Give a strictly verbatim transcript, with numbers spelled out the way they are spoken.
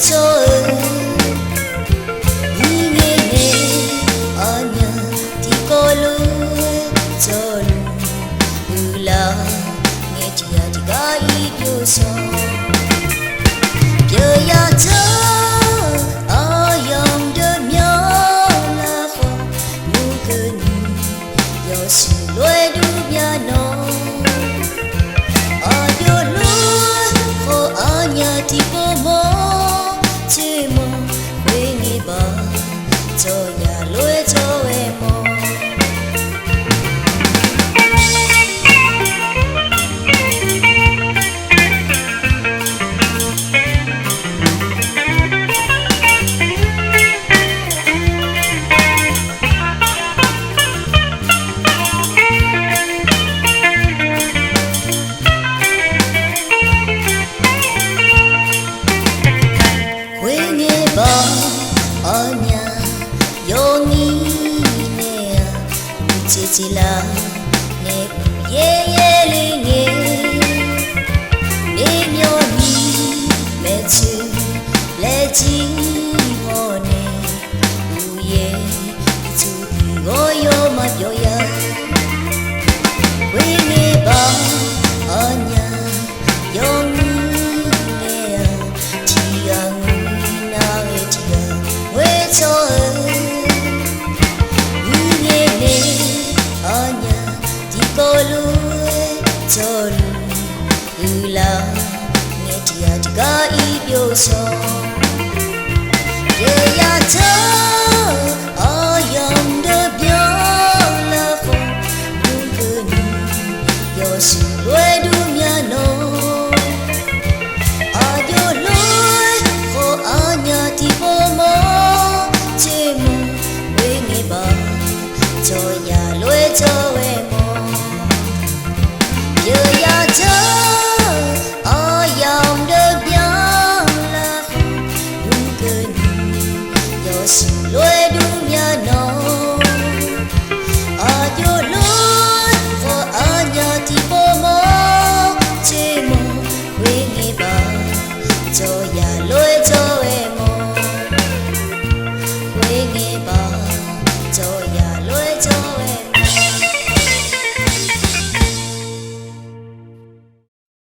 tsawr-eu, nyiq ngae nae aqnyaf tiqkawv lof-aer tsawrluf uiqlar-awr, ngae tiq ghaq tiqgar ir byov shawr. Pyeuf yar taq-eu aqyawf deuq myanr lafkhawf, nymr keuvni yawshuif lof-aer dur bya nawr, aqjox lof-aer khawf aqnyaf tiqpov mawr tsoeq mawr, khoerngae baq tsawrhaq lof-aer tsawr ghae mawr. Khoerngae baq aqnyaf yawnyir nae-aq, uqcif ciflar nae uqyaer yaer le ngae, nae myawq nyiq maeqtsoeq laer jir mawr nae, uqyaer uqtuf tiq ghawr yawr maqbyawq ya. Khoerngae baq aqnyaf yawnyir nae-aq, tiq ghaq ngeur nar ghae tiq ghaq ngoer tsawr-eu, nyiq ngae nae aqnyaf tiqkawv lof-aer tsawrluf uiqlar, ngae tiq ghaq tiqgar ir byov shawr. Pyeuf yar taq